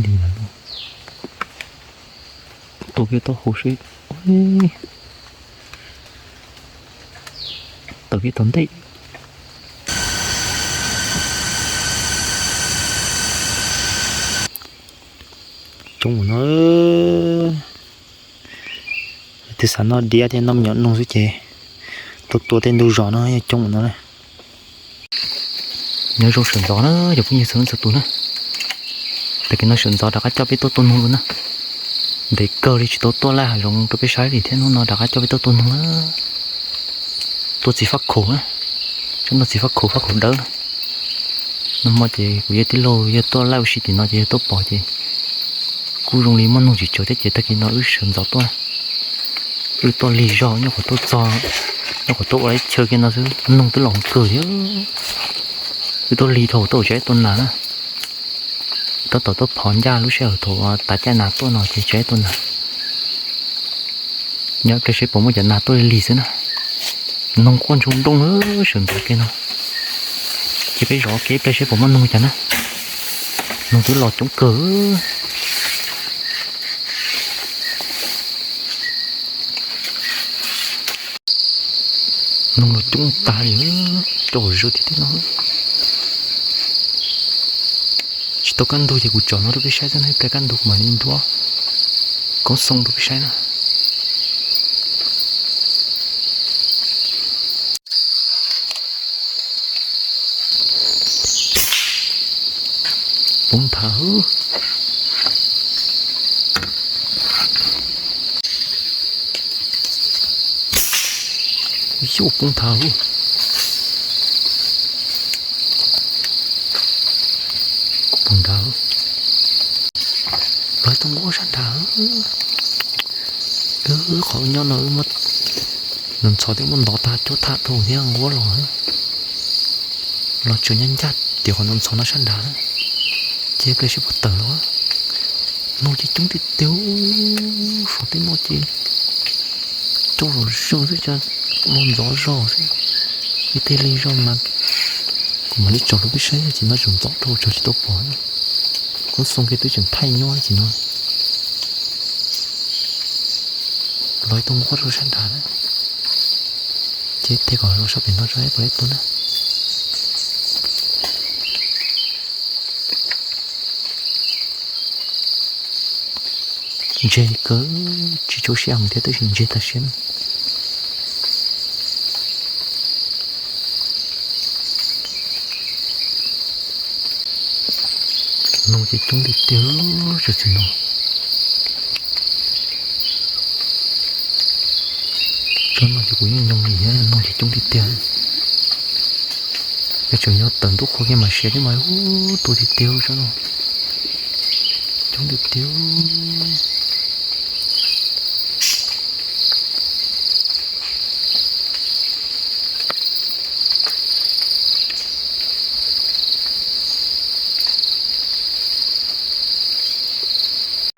Li no, tua kiag taub hau seb, tawm kiag tom ntej. Coob no, twb xav noj diab thiab noj me nyuam noog xwb ces tua tua tej ntug zos no yog coob no na. Nyob zoo sawv ntxov na cov phooj ywg txhua leej txhua tus na. Tag kis no sawv ntxov rov qab coj peb tuaj tua noog dua na. Ntev kawg li tsis tau tuaj laij hav zoov rau peb saib li thiab, hnub no rov qab coj peb tuaj tua noog na. Tuaj txiv faj khaum na, tsob no txiv faj khaum, faj khaum dawb na. Nag hmo ces kuv yawg tij laug yawg tuaj laij ua si tim no ces yawg tuaj pom ces kuj zoo li muaj noog tsis tsawg thiab ces tag kis no wb sawv ntxov tuaj na. Wb tuaj lig zog nyob qhov tuaj txog, nyob qhov tuaj ua lawv chaw kiag no xwb noog twb los kawg thiab. Wb tuaj lig dhau tuaj ua tsav tua nas na. Tab tom tuaj phov ncaj lub sij hawm thaum tav caij nas tuaj no ces tsav tua nas. Nyob ib pliag seb puas muaj cov nas tuaj lig lig xwb na. Noog quaj ntsoog nrooj sawv ntxov kiag no. Ces peb zov kev ib pliag seb puas muaj noog cas na. Noog twb los coob kawg. Noog los coob tag li, coob zog tiag tiag no. Tsis tau kaj ntug ces kuv tsom no rau peb saib xwb na, ib pliag kaj ntug kuv mam li nruab koob xoo rau peb saib na. Poob nthav. Yus poob nthav. Kuv poob nrad. Los ib tug nquab sab nrad. Qhov nyob no wb muab ntxhov thiab muab ntov tag cuab tham dhau thiab nquab los. Los tseem ncaj ncaj tias qhov ntxhov no sab nrad na. Ces pliag seb puas tawm los. Noog ces coob tiag tiag, suav tej no ces coob zom zaws xwb, cas los ntxov zog xwb. Ib teg li zog mas kuv mam li tsom rau peb saib ces no tseem ntxov dhau tsom tsis tau pom. Koob xoo kiag twb tseem thaij nyob ces no. Los ib tug nquab rau sab nrad na. Ces tig kom los sab pem no tso puas ib tug na. Ntseg kawg, tsis tshua siab heev thiab tab sis ntseg tag siab na. Noog ces coob tiag tiag, tsob txiv no. Tsob no ces kuv yeej nyoog li thiab, noog ces coob tiag tiag. Yog tseem yog tawm ntuj qhua kiag mas siav thiab mas, ub, tu tiag tiag tsob no. Coob tiag tiag.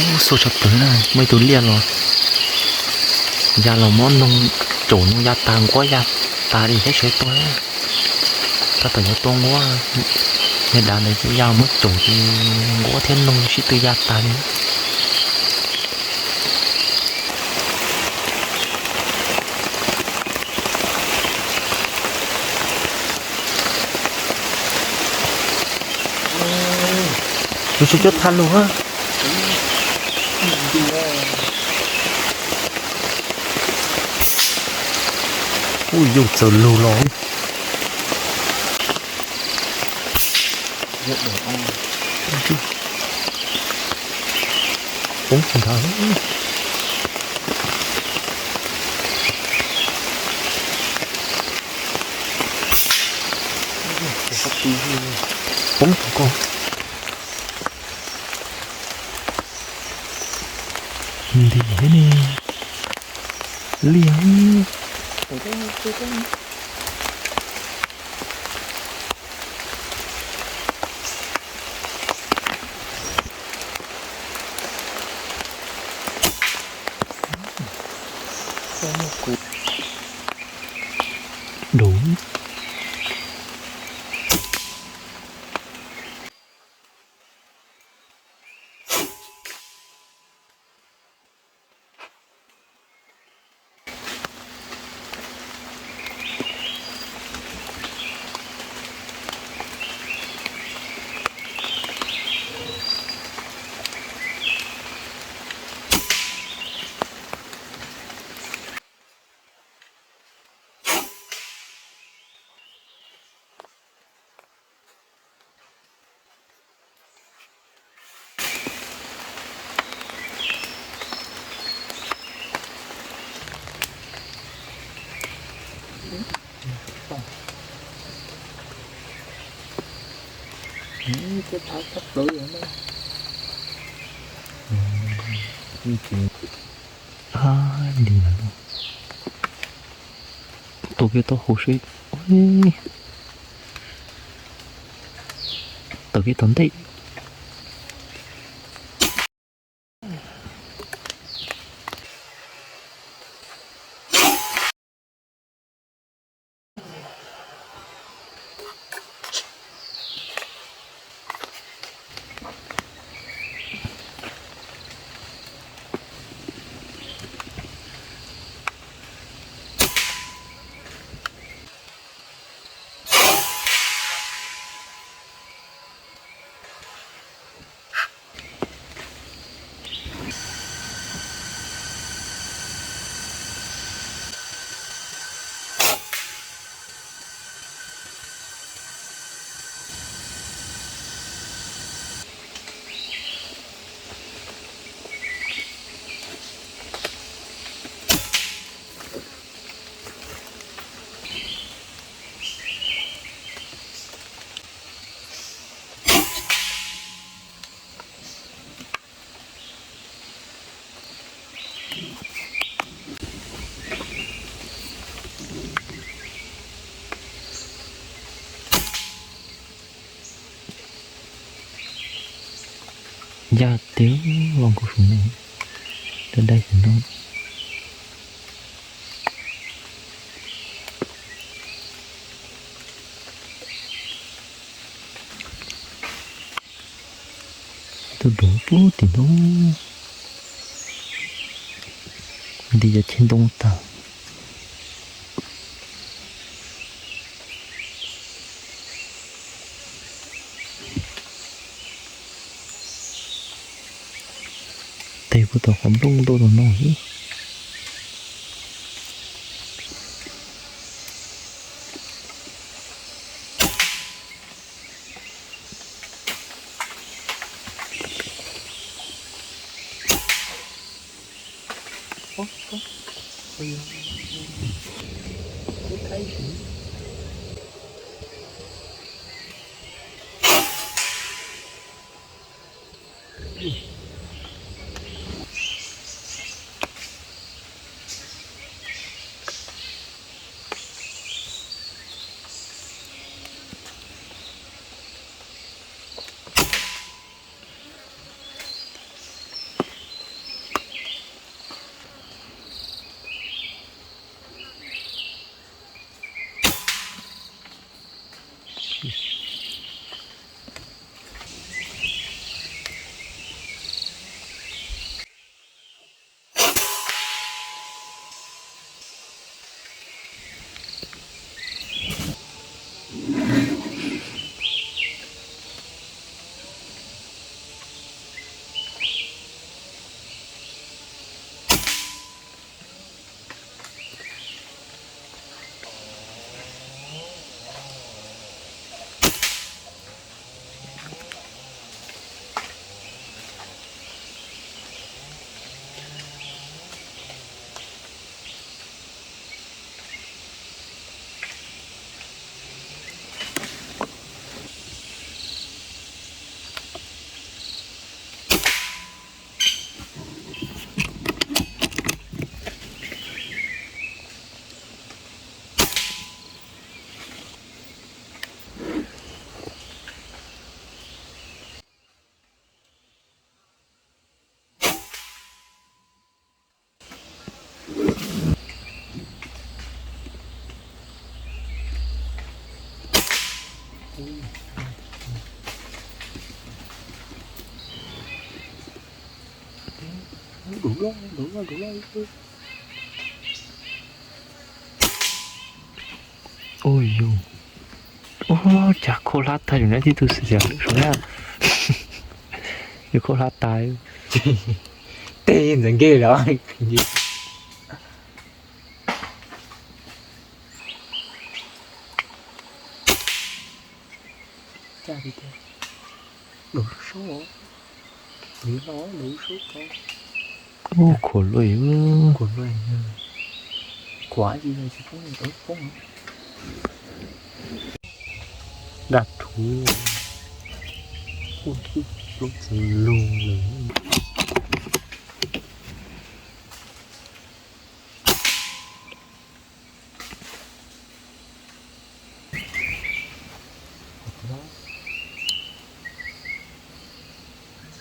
Ub, xuas tshaj plaws na, muaj ib tug liaj los ya los muab noog caum, noog ya tag, nquab ya tas li thiab, sawv tuaj. Tab tom yuav tua nquab, niag dav ntawd ces ya muab caum ces nquab thiab noog sib tw ya tas li. Tus tsis cuab tha lug. Ub, yus txawm lug los. Poob nthav. Poob ko. Ntim thiab ne. Liaj. Dum. Cov thav tshaj plaws no. Li lawm no. Tua kiag taub hau seb. Tawm kiag tom ntej. Ncaj tiag, los nkaus saum no, dai dai saum no. Tus dov pub tim no, nti cov chej ntoo tag. Tes puag tom qhov nplooj ntuj no no xwb. Ua yus, ua cas kho hlab tag, yus nab tib tug xwm xias lwm sub na, yus kho hlab tas. Tej ntxeev nkej los. Cas tiag tiag, lub saub, lub saub ko. Ub, khuam luaj, khuam luaj, khuam tsis yog tsis poob, poob. Daj rhuv. Ua, plaub txaus lug lawm.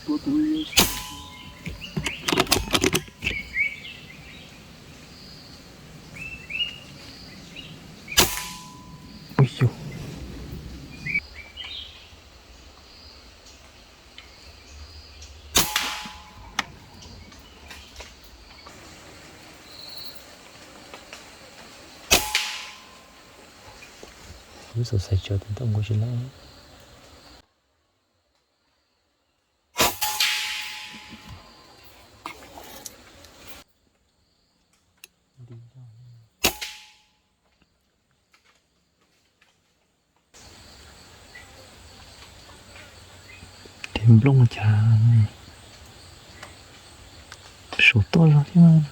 Ui, lub xaus xaiv tsawv tes tau nkaus tsis lawm. Tes nplooj cas saum toj zog thiab.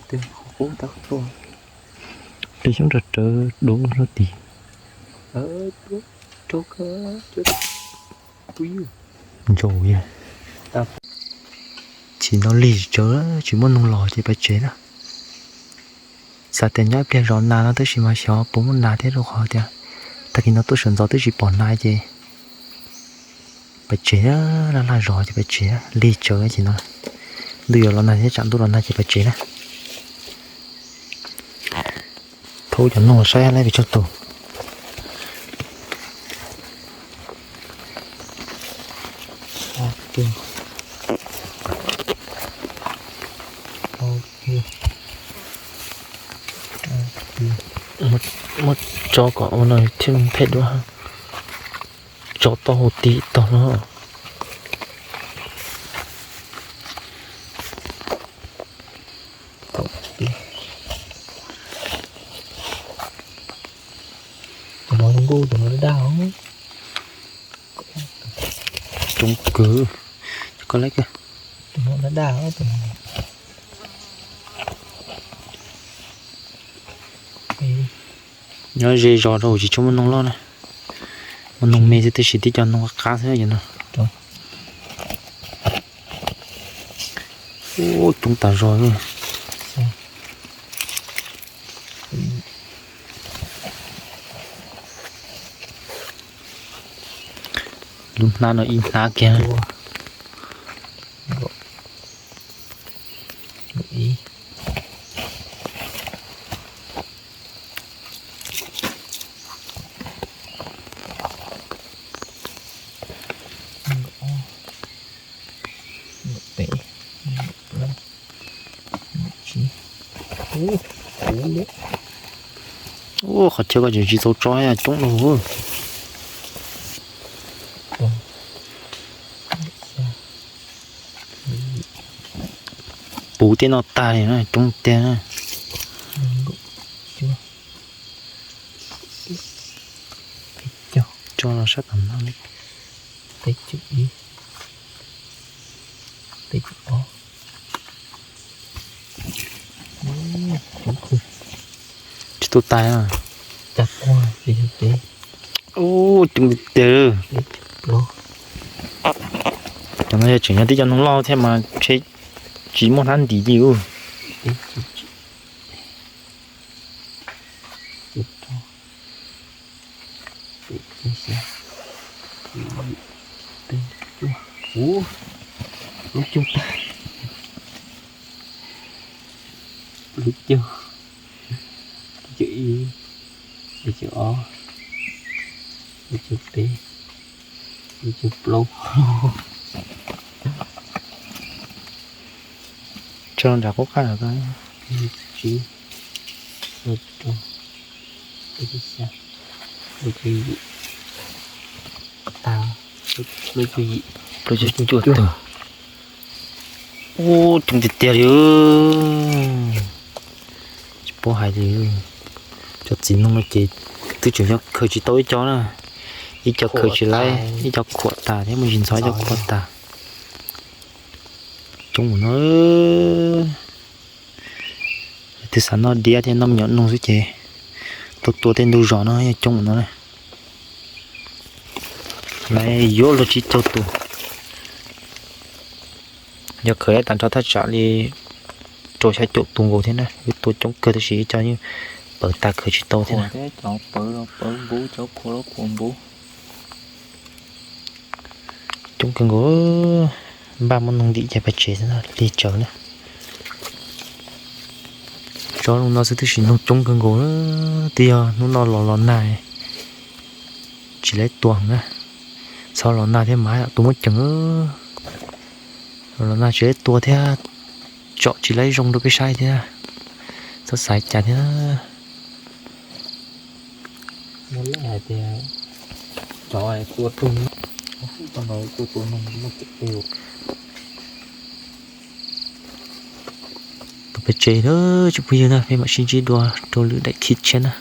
Tes qub tab tuaj. Tes xyoob rawv rawv dua lub tid. Ntsaus yag. Chim no lig tsawv tsis muaj noog los ces pais tsev na. Xav tias nyob ib pliag zov nas no tab sis mas xyov puas muaj nas thiab rau qhov tias tag kis no tuaj sawv ntxov twb tsis pom nas ces pais tsev, laj laj zov ces pais tsev, lig tsawv ces no. Ntuj yuav los nag thiab tsam ntuj los nag ces pais tsev na. Thauj cov noog los saib lawm pes tsawg tus. Muab tso kom ua no thiaj phem dua. Tso tau hauv tid tog no. Tus no zoo nkauj, tus no daj daj. Coob kawg, koj lab kawg. Tus no daj daj, tus no. Nyob ze zos rau tsis tshua muaj noog loj na. Muaj noog me xwb tab sis tib co noog qab qab xwb no. Ub, coob tas zog li. Lub hnab no ib hnab kiag. Ua, qhov chaw koj tseem tsis txaus tso, coob lawm. Puv tej no tag li na, coob tiag na. Tso los sab tom no li. Tsis tu tais. Ub, coob tiag tiag. Cov no yog tseem yog tib co noog loj thiab mas ntshe tsis muaj hnab ntim li ub. Lub cuj tag, lub cuj, lub cuj ib, lub cuj ob, lub cuj peb, lub cuj plaub. Tso nram qub qab los. Tsib, lub rau, lub cuj xya, lub cuj yim, lub cuj yim, lub cuj cuaj tug. Ub, coob tiag tiag li. Tsis paub hais li. Cov txiv noog no ces twb tseem yog khaws tsis tau ib co na. Ib co khaws tsis laib, ib co khuam tas thiab, muaj ntsis ntxhov ib co khuam tas. Coob ua no. Twb xav noj diab thiab noj me nyuam noog xwb ces tuaj tua tej ntug zos no yog coob ua no na. Nws yuav luag tsib caug tus. Yog khawv tag nrho thaj tsam li rau xya caum tus nkaus thiab na, wb tua coob kawg tab sis cov yeej pawv tag khawv tsis tau thiab na. Coob kawg nkaus, npaj muab noog ntim cov pem tsev xwb na, lig tsawv na. Tsob no xwb tab sis noog coob kawg nkaus, twb yog hnub no los los nag tsis laib tua na. Txhob los nag thiab mas tus muab ceev, los los nag tsis laib tua thiab, tsom tsis laib zoo rau peb saib thiab, txhob xav cas thiab. Muaj leej hais tias cov tua tug, tua tua noog tsis muaj txim pub. Tus pem tsev na, tsoom phooj ywg na, peb mam sib ntsib dua rau lwm daim clip tshiab na.